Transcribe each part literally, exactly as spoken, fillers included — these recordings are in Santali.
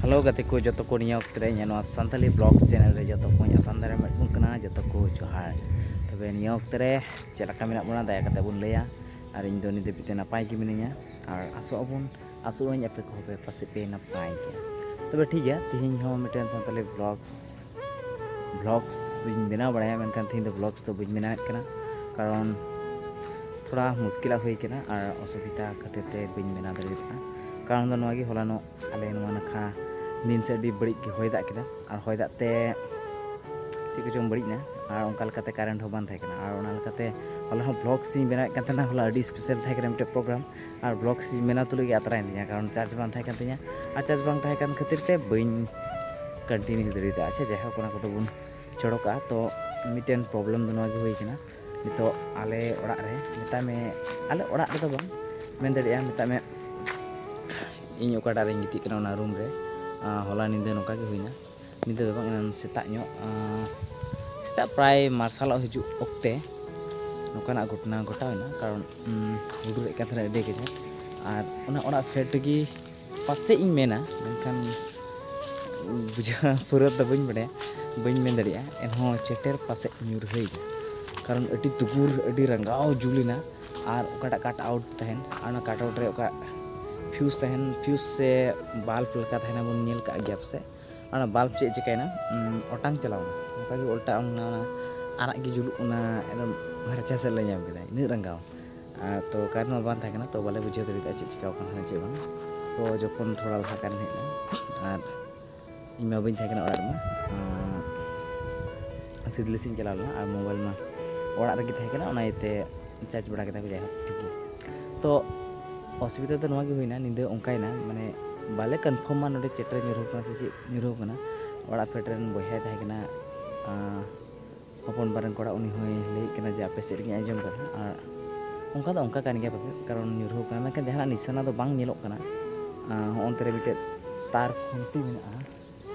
ᱦᱮᱞᱳ ᱜᱟᱛᱮ ᱠᱚ, ᱡᱚᱛᱚ ᱠᱚ ᱱᱤᱭᱟᱹ ᱚᱠᱛᱮ ᱨᱮ ᱤᱧᱟᱹᱜ ᱱᱚᱣᱟ ᱥᱟᱱᱛᱟᱞᱤ ᱵᱞᱚᱜᱥ ᱪᱮᱱᱮᱞ ᱨᱮ ᱡᱚᱛᱚ ᱠᱚᱧ ᱟᱛᱟᱝ ᱫᱟᱨᱟᱢᱮᱫ ᱵᱚᱱ ᱠᱟᱱᱟ᱾ ᱡᱚᱛᱚ ᱠᱚ ᱡᱚᱦᱟᱨ᱾ ᱛᱚᱵᱮ ᱱᱤᱭᱟᱹ ᱚᱠᱛᱮ ᱨᱮ ᱪᱮᱫ ᱞᱮᱠᱟ ᱢᱮᱱᱟᱜ ᱵᱚᱱᱟ, ᱫᱟᱭᱟ ᱠᱟᱛᱮ ᱵᱚᱱ ᱞᱟᱹᱭᱟ᱾ ᱟᱨ ᱤᱧ ᱫᱚ ᱱᱤᱛ ᱫᱷᱟᱹᱵᱤᱡ ᱛᱮ ᱱᱟᱯᱟᱭ ᱜᱮ ᱢᱤᱱᱟᱹᱧᱟ᱾ ᱟᱨ ᱟᱥᱚᱜ ᱟᱵᱚᱱ, ᱟᱥᱚᱜ ᱟᱹᱧ ᱟᱯᱮ ᱠᱚᱦᱚᱸ ᱯᱮ ᱯᱟᱥᱮᱡ ᱯᱮ ᱱᱟᱯᱟᱭ ᱜᱮᱭᱟ᱾ ᱛᱚᱵᱮ ᱴᱷᱤᱠ ᱜᱮᱭᱟ, ᱛᱮᱦᱮᱧ ᱦᱚᱸ ᱢᱤᱫᱴᱮᱱ ᱥᱟᱱᱛᱟᱞᱤ ᱵᱞᱚᱜᱥ, ᱵᱞᱚᱜᱥ ᱵᱟᱹᱧ ᱵᱮᱱᱟᱣ ᱵᱟᱲᱟᱭᱟ, ᱢᱮᱱᱠᱷᱟᱱ ᱛᱮᱦᱮᱧ ᱫᱚ ᱵᱞᱚᱜᱥ ᱫᱚ ᱵᱟᱹᱧ ᱵᱮᱱᱟᱣᱮᱫ ᱠᱟᱱᱟ, ᱠᱟᱨᱚᱱ ᱛᱷᱚᱲᱟ ᱢᱩᱥᱠᱤᱞᱟᱜ ᱦᱩᱭ ᱠᱟᱱᱟ ᱟᱨ ᱚᱥᱩᱵᱤᱫᱷᱟ ᱠᱷᱟᱹᱛᱤᱨ ᱛᱮ ᱵᱟᱹᱧ ᱵᱮᱱᱟᱣ ᱫᱟᱲᱮᱭᱟᱫᱟ᱾ ᱠᱟᱨᱚᱱ ᱫᱚ ᱱᱚᱣᱟ ᱜᱮ, ᱦᱚᱞᱟᱱᱚᱜ ᱟᱞᱮ ᱱᱚᱣᱟ ᱱᱟᱠᱷᱟ ᱫᱤᱱ ᱥᱮᱫ ᱟᱹᱰᱤ ᱵᱟᱹᱲᱤᱡ ᱜᱮ ᱦᱚᱭ ᱫᱟᱜ ᱠᱮᱫᱟ, ᱟᱨ ᱦᱚᱭ ᱫᱟᱜ ᱛᱮ ᱪᱮᱫ ᱠᱚᱪᱚᱝ ᱵᱟᱹᱲᱤᱡ ᱮᱱᱟ, ᱟᱨ ᱚᱱᱠᱟ ᱞᱮᱠᱟᱛᱮ ᱠᱟᱨᱮᱱᱴ ᱦᱚᱸ ᱵᱟᱝ ᱛᱟᱦᱮᱸ ᱠᱟᱱᱟ᱾ ᱟᱨ ᱚᱱᱟ ᱞᱮᱠᱟᱛᱮ ᱦᱚᱞᱟ ᱦᱚᱸ ᱵᱞᱚᱜᱥ ᱤᱧ ᱵᱮᱱᱟᱣᱮᱫ ᱠᱟᱱ ᱛᱟᱦᱮᱱᱟ, ᱦᱚᱞᱟ ᱟᱹᱰᱤ ᱥᱯᱮᱥᱟᱞ ᱛᱟᱦᱮᱸ ᱠᱟᱱᱟ ᱢᱤᱫᱴᱮᱱ ᱯᱨᱳᱜᱨᱟᱢ, ᱟᱨ ᱵᱞᱚᱜᱥ ᱤᱧ ᱵᱮᱱᱟᱣ ᱛᱩᱞᱩᱡ ᱜᱮ ᱟᱛᱨᱟᱭᱮᱱ ᱛᱤᱧᱟ, ᱠᱟᱨᱚᱱ ᱪᱟᱨᱡᱽ ᱵᱟᱝ ᱛᱟᱦᱮᱸ ᱠᱟᱱ ᱛᱤᱧᱟ, ᱟᱨ ᱪᱟᱨᱡᱽ ᱵᱟᱝ ᱛᱟᱦᱮᱸ ᱠᱟᱱ ᱠᱷᱟᱹᱛᱤᱨ ᱛᱮ ᱵᱟᱹᱧ ᱠᱚᱱᱴᱤᱱᱤᱭᱩ ᱫᱟᱲᱮᱭᱟᱫᱟ᱾ ᱟᱪᱪᱷᱟ, ᱡᱟᱭᱦᱳᱠ, ᱚᱱᱟ ᱠᱚᱫᱚ ᱵᱚᱱ ᱪᱷᱚᱲᱚ ᱠᱟᱜᱼᱟ᱾ ᱛᱚ ᱢᱤᱫᱴᱮᱱ ᱯᱨᱚᱵᱞᱮᱢ ᱫᱚ ᱱᱚᱣᱟ ᱜᱮ ᱦᱩᱭ ᱠᱟᱱᱟ, ᱱᱤᱛᱚᱜ ᱟᱞᱮ ᱚᱲᱟᱜ ᱨᱮ, ᱢᱮᱛᱟᱜ ᱢᱮ, ᱟᱞᱮ ᱚᱲᱟᱜ ᱨᱮᱫᱚ ᱵᱟᱝ ᱢᱮᱱ ᱫᱟᱲᱮᱭᱟᱜᱼᱟ, ᱢᱮᱛᱟᱜ ᱢᱮ ᱤᱧ ᱚᱠᱟᱴᱟᱜ ᱨᱤᱧ ᱜᱤᱛᱤᱡ ᱠᱟᱱᱟ ᱚᱱᱟ ᱨᱩᱢ ᱨᱮ, ᱟᱸ, ᱦᱚᱞᱟ ᱧᱤᱫᱟᱹ ᱱᱚᱝᱠᱟ ᱜᱮ ᱦᱩᱭᱱᱟ᱾ ᱧᱤᱫᱟᱹ ᱫᱚ ᱵᱟᱝ, ᱮᱱᱟᱝ ᱥᱮᱛᱟᱜ ᱧᱚᱜ, ᱟᱸ, ᱥᱮᱛᱟᱜ ᱯᱨᱟᱭ ᱢᱟᱨᱥᱟᱞᱚᱜ ᱦᱤᱡᱩᱜ ᱚᱠᱛᱮ ᱱᱚᱝᱠᱟᱱᱟᱜ ᱜᱷᱚᱴᱚᱱᱟ ᱜᱷᱚᱴᱟᱣ ᱮᱱᱟ, ᱠᱟᱨᱚᱱ, ᱩᱸ, ᱦᱩᱰᱩᱨᱮᱫ ᱠᱟᱱ ᱛᱟᱦᱮᱱᱟ ᱟᱹᱰᱤ ᱠᱟᱡᱟᱠ᱾ ᱟᱨ ᱚᱱᱟ ᱚᱲᱟᱜ ᱯᱷᱮᱰ ᱨᱮᱜᱮ ᱯᱟᱥᱮᱡ ᱤᱧ ᱢᱮᱱᱟ, ᱢᱮᱱᱠᱷᱟᱱ ᱵᱩᱡᱷᱟᱹᱣ ᱯᱩᱨᱟᱹ ᱫᱚ ᱵᱟᱹᱧ ᱵᱟᱰᱟᱭᱟ, ᱵᱟᱹᱧ ᱢᱮᱱ ᱫᱟᱲᱮᱭᱟᱜᱼᱟ, ᱮᱱᱦᱚᱸ ᱪᱮᱴᱮᱨ ᱯᱟᱥᱮᱡ ᱧᱩᱨᱦᱟᱹᱭᱮᱱᱟ, ᱠᱟᱨᱚᱱ ᱟᱹᱰᱤ ᱫᱩᱜᱩᱨ, ᱟᱹᱰᱤ ᱨᱟᱸᱜᱟᱣ ᱡᱩᱞᱮᱱᱟ᱾ ᱟᱨ ᱚᱠᱟᱴᱟᱜ ᱠᱟᱴ ᱟᱣᱩᱴ ᱛᱟᱦᱮᱱ, ᱟᱨ ᱚᱱᱟ ᱠᱟᱴ ᱟᱣᱩᱴ ᱨᱮ ᱚᱠᱟ ᱯᱷᱤᱭᱩᱡᱽ ᱛᱟᱦᱮᱱ, ᱯᱷᱤᱭᱩᱡᱽ ᱥᱮ ᱵᱟᱞᱵ ᱞᱮᱠᱟ ᱛᱟᱦᱮᱱᱟ, ᱵᱚᱱ ᱧᱮᱞ ᱠᱟᱜ ᱜᱮᱭᱟ ᱯᱟᱥᱮᱡ, ᱚᱱᱟ ᱵᱟᱞᱵ ᱪᱮᱫ ᱪᱤᱠᱟᱹᱭᱮᱱᱟ, ᱩᱸ, ᱚᱴᱟᱝ ᱪᱟᱞᱟᱣᱱᱟ, ᱚᱱᱠᱟ ᱜᱮ ᱚᱞᱴᱟᱜ ᱚᱱᱟ, ᱚᱱᱟ ᱟᱨᱟᱜ ᱜᱮ ᱡᱩᱞᱩᱜ, ᱚᱱᱟ ᱮᱠᱫᱚᱢ ᱨᱟᱪᱟ ᱥᱮᱫ ᱞᱮ ᱧᱟᱢ ᱠᱮᱫᱟ, ᱤᱱᱟᱹᱜ ᱨᱟᱸᱜᱟᱣ᱾ ᱟᱨ ᱛᱚ ᱠᱟᱨᱮᱱᱴ ᱢᱟ ᱵᱟᱝ ᱛᱟᱦᱮᱸ ᱠᱟᱱᱟ, ᱛᱚ ᱵᱟᱞᱮ ᱵᱩᱡᱷᱟᱹᱣ ᱫᱟᱲᱮ ᱠᱟᱜᱼᱟ ᱪᱮᱫ ᱪᱤᱠᱟᱹᱣ ᱠᱟᱱᱟ ᱪᱮᱫ ᱵᱟᱝ᱾ ᱛᱚ ᱡᱚᱠᱷᱚᱱ ᱛᱷᱚᱲᱟ ᱞᱟᱦᱟ ᱠᱟᱨᱮᱱᱴ ᱦᱮᱡ ᱮᱱᱟ, ᱟᱨ ᱤᱧ ᱢᱟ ᱵᱟᱹᱧ ᱛᱟᱦᱮᱸ ᱠᱟᱱᱟ ᱚᱲᱟᱜ ᱨᱮᱢᱟ, ᱟᱸ, ᱥᱤᱫᱞᱤ ᱥᱮᱫ ᱤᱧ ᱪᱟᱞᱟᱣ ᱞᱮᱱᱟ, ᱟᱨ ᱢᱳᱵᱟᱭᱤᱞ ᱢᱟ ᱚᱲᱟᱜ ᱨᱮᱜᱮ ᱛᱟᱦᱮᱸ ᱠᱟᱱᱟ, ᱚᱱᱟ ᱤᱭᱟᱹᱛᱮ ᱪᱟᱨᱡᱽ ᱵᱟᱲᱟ ᱠᱮᱫᱟ ᱠᱚ, ᱡᱟᱭᱦᱳᱠ ᱴᱷᱤᱠ ᱜᱮᱭᱟ᱾ ᱛᱚ ᱚᱥᱩᱵᱤᱫᱷᱟ ᱫᱚ ᱱᱚᱣᱟ ᱜᱮ ᱦᱩᱭᱱᱟ, ᱧᱤᱫᱟᱹ ᱚᱱᱠᱟᱭᱮᱱᱟ, ᱢᱟᱱᱮ ᱵᱟᱞᱮ ᱠᱚᱱᱯᱷᱟᱨᱢᱟ ᱱᱚᱰᱮ ᱪᱮᱴᱮᱨ ᱧᱩᱨᱦᱟᱹᱣ ᱠᱟᱱᱟ ᱥᱮ ᱪᱮᱫ ᱧᱩᱨᱦᱟᱹᱣ ᱠᱟᱱᱟ᱾ ᱚᱲᱟᱜ ᱯᱷᱮᱰ ᱨᱮᱱ ᱵᱚᱭᱦᱟᱭ ᱛᱟᱦᱮᱸ ᱠᱟᱱᱟ, ᱟᱸ, ᱦᱚᱯᱚᱱ ᱵᱟ ᱨᱮᱱ ᱠᱚᱲᱟ, ᱩᱱᱤ ᱦᱚᱸᱭ ᱞᱟᱹᱭᱮᱫ ᱠᱟᱱᱟ ᱡᱮ ᱟᱯᱮ ᱥᱮᱫ ᱨᱮᱜᱮᱧ ᱟᱸᱡᱚᱢ ᱠᱟᱫᱟ, ᱟᱨ ᱚᱱᱠᱟ ᱫᱚ ᱚᱱᱠᱟ ᱠᱟᱱ ᱜᱮᱭᱟ ᱯᱟᱥᱮᱡ, ᱠᱟᱨᱚᱱ ᱧᱩᱨᱦᱟᱹᱣ ᱠᱟᱱᱟ, ᱢᱮᱱᱠᱷᱟᱱ ᱡᱟᱦᱟᱱᱟᱜ ᱱᱤᱥᱟᱱᱟ ᱫᱚ ᱵᱟᱝ ᱧᱮᱞᱚᱜ ᱠᱟᱱᱟ᱾ ᱟᱸ, ᱦᱚᱸᱜᱼᱚ ᱱᱚᱛᱮ ᱨᱮ ᱢᱤᱫᱴᱮᱡ ᱛᱟᱨ ᱠᱷᱩᱱᱴᱤ ᱢᱮᱱᱟᱜᱼᱟ,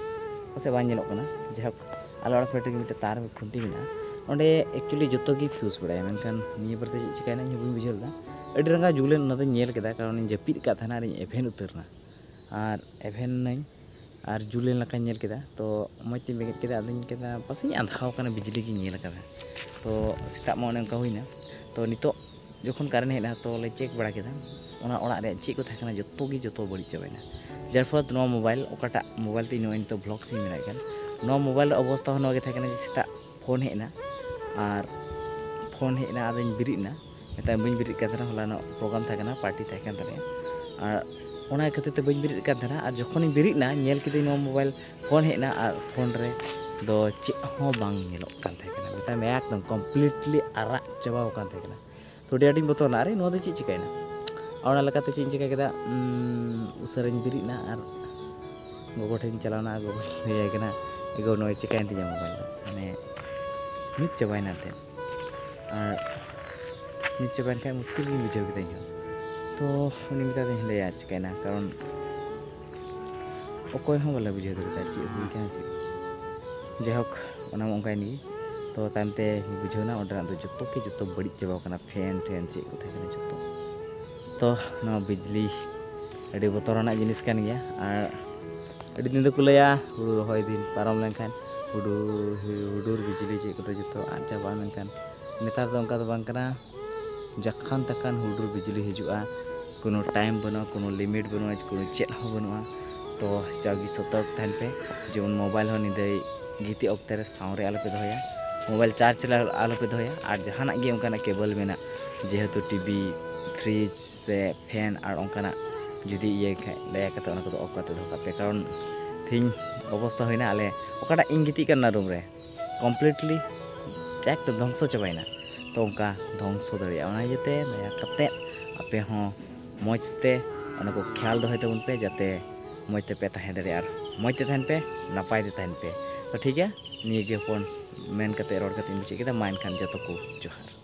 ᱯᱟᱥᱮᱡ ᱵᱟᱝ ᱧᱮᱞᱚᱜ ᱠᱟᱱᱟ᱾ ᱡᱟᱭᱦᱳᱠ, ᱟᱞᱮ ᱚᱲᱟᱜ ᱯᱷᱮᱰ ᱨᱮᱜᱮ ᱢᱤᱫᱴᱮᱡ ᱛᱟᱨ ᱠᱷᱩᱱᱴᱤ ᱢᱮᱱᱟᱜᱼᱟ, ᱚᱸᱰᱮ ᱮᱠᱪᱩᱭᱮᱞᱤ ᱡᱚᱛᱚ ᱜᱮ ᱯᱷᱤᱭᱩᱡᱽ ᱵᱟᱲᱟᱭᱟ, ᱢᱮᱱᱠᱷᱟᱱ ᱱᱤᱭᱟᱹ ᱵᱟᱨ ᱛᱮ ᱪᱮᱫ ᱪᱤᱠᱟᱹᱭᱮᱱᱟ ᱤᱧ ᱦᱚᱸ ᱵᱟᱹᱧ ᱵᱩᱡᱷᱟᱹᱣ ᱞᱮᱫᱟ᱾ ᱟᱹᱰᱤ ᱨᱟᱸᱜᱟᱣ ᱡᱩᱞᱮᱱ, ᱚᱱᱟ ᱫᱚᱧ ᱧᱮᱞ ᱠᱮᱫᱟ, ᱠᱟᱨᱚᱱ ᱤᱧ ᱡᱟᱹᱯᱤᱫ ᱟᱠᱟᱫ ᱛᱟᱦᱮᱱᱟ ᱟᱨᱤᱧ ᱮᱵᱷᱮᱱ ᱩᱛᱟᱹᱨ ᱮᱱᱟ᱾ ᱟᱨ ᱮᱵᱷᱮᱱ ᱱᱟᱹᱧ, ᱟᱨ ᱡᱩᱞᱮᱱ ᱞᱮᱠᱟᱧ ᱧᱮᱞ ᱠᱮᱫᱟ᱾ ᱛᱚ ᱢᱚᱡᱽ ᱛᱮᱧ ᱵᱮᱸᱜᱮᱫ ᱠᱮᱫᱟ, ᱟᱫᱚᱧ ᱠᱮᱫᱟ ᱯᱟᱥᱮᱡ ᱟᱸᱫᱷᱟᱣ ᱠᱟᱱᱟ, ᱵᱤᱡᱽᱞᱤ ᱜᱤᱧ ᱧᱮᱞ ᱟᱠᱟᱫᱟ᱾ ᱛᱚ ᱥᱮᱛᱟᱜ ᱢᱟ ᱚᱱᱮ ᱚᱱᱠᱟ ᱦᱩᱭᱱᱟ᱾ ᱛᱚ ᱱᱤᱛᱚᱜ ᱡᱚᱠᱷᱚᱱ ᱠᱟᱨᱮᱱᱴ ᱦᱮᱡ ᱮᱱᱟ, ᱛᱚ ᱞᱮ ᱪᱮᱠ ᱵᱟᱲᱟ ᱠᱮᱫᱟ, ᱚᱱᱟ ᱚᱲᱟᱜ ᱨᱮᱭᱟᱜ ᱪᱮᱫ ᱠᱚ ᱛᱟᱦᱮᱸ ᱠᱟᱱᱟ, ᱡᱚᱛᱚ ᱜᱮ ᱡᱚᱛᱚ ᱵᱟᱹᱲᱤᱡ ᱪᱟᱵᱟᱭᱮᱱᱟ᱾ ᱡᱟᱨ ᱯᱷᱚᱞ ᱱᱚᱣᱟ ᱢᱳᱵᱟᱭᱤᱞ, ᱚᱠᱟᱴᱟᱜ ᱢᱳᱵᱟᱭᱤᱞ ᱛᱮ ᱤᱧ ᱱᱚᱜᱼᱚᱭ ᱱᱤᱛᱚᱜ ᱵᱷᱞᱚᱜᱽᱥ ᱤᱧ ᱵᱮᱱᱟᱣᱮᱫ ᱠᱟᱱ, ᱱᱚᱣᱟ ᱢᱳᱵᱟᱭᱤᱞ ᱨᱮ ᱚᱵᱚᱥᱛᱟ ᱦᱚᱸ ᱱᱚᱣᱟ ᱜᱮ ᱛᱟᱦᱮᱸ ᱠᱟᱱᱟ ᱡᱮ ᱥᱮᱛᱟᱜ ᱯᱷᱳᱱ ᱦᱮᱡ ᱮᱱᱟ, ᱟᱨ ᱯᱷᱳᱱ ᱦᱮᱡ ᱮᱱᱟ, ᱟᱫᱚᱧ ᱵᱮᱨᱮᱫ ᱮᱱᱟ᱾ ᱢᱮᱛᱟᱭ ᱵᱟᱹᱧ ᱵᱮᱨᱮᱫ ᱠᱟᱱ ᱛᱟᱦᱮᱱᱟ, ᱦᱚᱞᱟᱱᱚᱜ ᱯᱨᱳᱜᱨᱟᱢ ᱛᱟᱦᱮᱸ ᱠᱟᱱᱟ, ᱯᱟᱨᱴᱤ ᱛᱟᱦᱮᱸ ᱠᱟᱱ ᱛᱟᱞᱮᱭᱟ, ᱟᱨ ᱚᱱᱟ ᱠᱷᱟᱹᱛᱤᱨ ᱛᱮ ᱵᱟᱹᱧ ᱵᱮᱨᱮᱫ ᱠᱟᱱ ᱛᱟᱦᱮᱱᱟ᱾ ᱟᱨ ᱡᱚᱠᱷᱚᱱᱤᱧ ᱵᱮᱨᱮᱫ ᱮᱱᱟ, ᱧᱮᱞ ᱠᱤᱫᱟᱹᱧ ᱱᱚᱣᱟ ᱢᱳᱵᱟᱭᱤᱞ ᱯᱷᱳᱱ ᱦᱮᱡ ᱮᱱᱟ, ᱟᱨ ᱯᱷᱳᱱ ᱨᱮ ᱫᱚ ᱪᱮᱫ ᱦᱚᱸ ᱵᱟᱝ ᱧᱮᱞᱚᱜ ᱠᱟᱱ ᱛᱟᱦᱮᱸ ᱠᱟᱱᱟ᱾ ᱢᱮᱛᱟᱭ ᱢᱮ ᱮᱠᱫᱚᱢ ᱠᱚᱢᱯᱞᱤᱴᱞᱤ ᱟᱨᱟᱜ ᱪᱟᱵᱟᱣ ᱟᱠᱟᱱ ᱛᱟᱦᱮᱸ ᱠᱟᱱᱟ᱾ ᱛᱚ ᱟᱹᱰᱤ ᱟᱸᱴᱤᱧ ᱵᱚᱛᱚᱨ ᱮᱱᱟ, ᱟᱨᱮ ᱱᱚᱣᱟ ᱫᱚ ᱪᱮᱫ ᱪᱤᱠᱟᱹᱭᱮᱱᱟ? ᱟᱨ ᱚᱱᱟ ᱞᱮᱠᱟᱛᱮ ᱪᱮᱫ ᱤᱧ ᱪᱤᱠᱟᱹ ᱠᱮᱫᱟ, ᱩᱸ, ᱩᱥᱟᱹᱨᱟᱧ ᱵᱮᱨᱮᱫ ᱮᱱᱟ ᱟᱨ ᱜᱚᱜᱚ ᱴᱷᱮᱱ ᱤᱧ ᱪᱟᱞᱟᱣ ᱮᱱᱟ᱾ ᱟᱨ ᱜᱚᱜᱚᱧ ᱞᱟᱹᱭᱟᱭ ᱠᱟᱱᱟ, "ᱮ ᱜᱚ, ᱱᱚᱜᱼᱚᱭ ᱪᱤᱠᱟᱹᱭᱮᱱ ᱛᱤᱧᱟ ᱢᱳᱵᱟᱭᱤᱞ ᱫᱚ, ᱢᱟᱱᱮ ᱧᱩᱛ ᱪᱟᱵᱟᱭᱮᱱᱟ ᱮᱱᱛᱮᱫ?" ᱟᱨ ᱧᱩᱛ ᱪᱟᱵᱟᱭᱮᱱ ᱠᱷᱟᱱ ᱢᱩᱥᱠᱤᱞ ᱜᱤᱧ ᱵᱩᱡᱷᱟᱹᱣ ᱠᱮᱫᱟ ᱤᱧᱦᱚᱸ᱾ ᱛᱚ ᱩᱱᱤ ᱢᱮᱛᱟᱫᱤᱧ, "ᱦᱮᱸᱫᱟᱭᱟ ᱪᱤᱠᱟᱹᱭᱮᱱᱟ?" ᱠᱟᱨᱚᱱ ᱚᱠᱚᱭ ᱦᱚᱸ ᱵᱟᱞᱮ ᱵᱩᱡᱷᱟᱹᱣ ᱫᱟᱲᱮᱭᱟᱫᱟ ᱪᱮᱫ ᱦᱩᱭ ᱠᱟᱱᱟ ᱪᱮᱫ᱾ ᱡᱟᱭᱦᱳᱠ, ᱚᱱᱟ ᱢᱟ ᱚᱱᱠᱟᱭᱮᱱ ᱜᱮ᱾ ᱛᱚ ᱛᱟᱭᱚᱢᱛᱮ ᱵᱩᱡᱷᱟᱹᱣ ᱮᱱᱟ ᱚᱸᱰᱮᱱᱟᱜ ᱫᱚ ᱡᱚᱛᱚ ᱜᱮ ᱡᱚᱛᱚ ᱵᱟᱹᱲᱤᱡ ᱪᱟᱵᱟᱣ ᱠᱟᱱᱟ, ᱯᱷᱮᱱ ᱴᱷᱮᱱ ᱪᱮᱫ ᱠᱚ ᱛᱟᱦᱮᱸ ᱠᱟᱱᱟ ᱡᱚᱛᱚ᱾ ᱛᱚ ᱱᱚᱣᱟ ᱵᱤᱡᱽᱞᱤ ᱟᱹᱰᱤ ᱵᱚᱛᱚᱨᱟᱱᱟᱜ ᱡᱤᱱᱤᱥ ᱠᱟᱱ ᱜᱮᱭᱟ᱾ ᱟᱨ ᱟᱹᱰᱤ ᱫᱤᱱ ᱫᱚᱠᱚ ᱞᱟᱹᱭᱟ ᱦᱩᱲᱩ ᱨᱚᱦᱚᱭ ᱫᱤᱱ ᱯᱟᱨᱚᱢ ᱞᱮᱱᱠᱷᱟᱱ ᱦᱩᱰᱩᱨ, ᱦᱩᱰᱩᱨ ᱵᱤᱡᱽᱞᱤ ᱪᱮᱫ ᱠᱚᱫᱚ ᱡᱚᱛᱚ ᱟᱫ ᱪᱟᱵᱟᱜᱼᱟ, ᱢᱮᱱᱠᱷᱟᱱ ᱱᱮᱛᱟᱨ ᱫᱚ ᱚᱱᱠᱟ ᱫᱚ ᱵᱟᱝ ᱠᱟᱱᱟ᱾ ᱡᱚᱠᱷᱚᱱ ᱛᱚᱠᱷᱚᱱ ᱦᱩᱰᱩᱨ ᱵᱤᱡᱽᱞᱤ ᱦᱤᱡᱩᱜᱼᱟ, ᱠᱳᱱᱳ ᱴᱟᱭᱤᱢ ᱵᱟᱹᱱᱩᱜᱼᱟ, ᱠᱳᱱᱳ ᱞᱤᱢᱤᱴ ᱵᱟᱹᱱᱩᱜᱼᱟ, ᱠᱳᱱᱳ ᱪᱮᱫ ᱦᱚᱸ ᱵᱟᱹᱱᱩᱜᱼᱟ᱾ ᱛᱚ ᱡᱟᱣᱜᱮ ᱥᱚᱛᱚᱨᱠ ᱛᱟᱦᱮᱱ ᱯᱮ, ᱡᱮᱢᱚᱱ ᱢᱳᱵᱟᱭᱤᱞ ᱦᱚᱸ ᱧᱤᱫᱟᱹ ᱜᱤᱛᱤᱡ ᱚᱠᱛᱮ ᱨᱮ ᱥᱟᱶ ᱨᱮ ᱟᱞᱚᱯᱮ ᱫᱚᱦᱚᱭᱟ, ᱢᱳᱵᱟᱭᱤᱞ ᱪᱟᱨᱡᱽ ᱨᱮ ᱟᱞᱚᱯᱮ ᱫᱚᱦᱚᱭᱟ, ᱟᱨ ᱡᱟᱦᱟᱱᱟᱜ ᱜᱮ ᱚᱱᱠᱟᱱᱟᱜ ᱠᱮᱵᱚᱞ ᱢᱮᱱᱟᱜ, ᱡᱮᱦᱮᱛᱩ ᱴᱤᱵᱷᱤ, ᱯᱷᱨᱤᱡᱽ ᱥᱮ ᱯᱷᱮᱱ ᱟᱨ ᱚᱱᱠᱟᱱᱟᱜ ᱡᱩᱫᱤ ᱤᱭᱟᱹᱭ ᱠᱷᱟᱡ, ᱫᱟᱭᱟ ᱠᱟᱛᱮ ᱚᱱᱟ ᱠᱚᱫᱚ ᱚᱯᱷ ᱠᱟᱛᱮ ᱫᱚᱦᱚ ᱠᱟᱜ ᱯᱮ᱾ ᱠᱟᱨᱚᱱ ᱛᱮᱦᱮᱧ ᱚᱵᱚᱥᱛᱟ ᱦᱩᱭᱱᱟ, ᱟᱞᱮ ᱚᱠᱟᱴᱟᱜ ᱤᱧ ᱜᱤᱛᱤᱡ ᱠᱟᱱᱟ ᱨᱩᱢ ᱨᱮ, ᱠᱚᱢᱯᱞᱤᱴᱞᱤ ᱮᱠᱫᱚᱢ ᱫᱷᱚᱝᱥᱚ ᱪᱟᱵᱟᱭᱮᱱᱟ᱾ ᱛᱚ ᱚᱱᱠᱟ ᱫᱷᱚᱝᱥᱚ ᱫᱟᱲᱮᱭᱟᱜᱼᱟ, ᱚᱱᱟ ᱤᱭᱟᱹᱛᱮ ᱫᱟᱭᱟ ᱠᱟᱛᱮ ᱟᱯᱮ ᱦᱚᱸ ᱢᱚᱡᱽ ᱛᱮ ᱚᱱᱟ ᱠᱚ ᱠᱷᱮᱭᱟᱞ ᱫᱚᱦᱚᱭ ᱛᱟᱵᱚᱱ ᱯᱮ, ᱡᱟᱛᱮ ᱢᱚᱡᱽ ᱛᱮᱯᱮ ᱛᱟᱦᱮᱸ ᱫᱟᱲᱮᱭᱟᱜᱼᱟ ᱟᱨ ᱢᱚᱡᱽ ᱛᱮ ᱛᱟᱦᱮᱱ ᱯᱮ, ᱱᱟᱯᱟᱭ ᱛᱮ ᱛᱟᱦᱮᱱ ᱯᱮ᱾ ᱛᱚ ᱴᱷᱤᱠ ᱜᱮᱭᱟ, ᱱᱤᱭᱟᱹ ᱜᱮ ᱦᱚᱯᱚᱱ ᱢᱮᱱ ᱠᱟᱛᱮ, ᱨᱚᱲ ᱠᱟᱛᱮ ᱤᱧ ᱢᱩᱪᱟᱹᱫ ᱠᱮᱫᱟ᱾ ᱢᱟ ᱮᱱᱠᱷᱟᱱ ᱡᱚᱛᱚ ᱠᱚ ᱡᱚᱦᱟᱨ᱾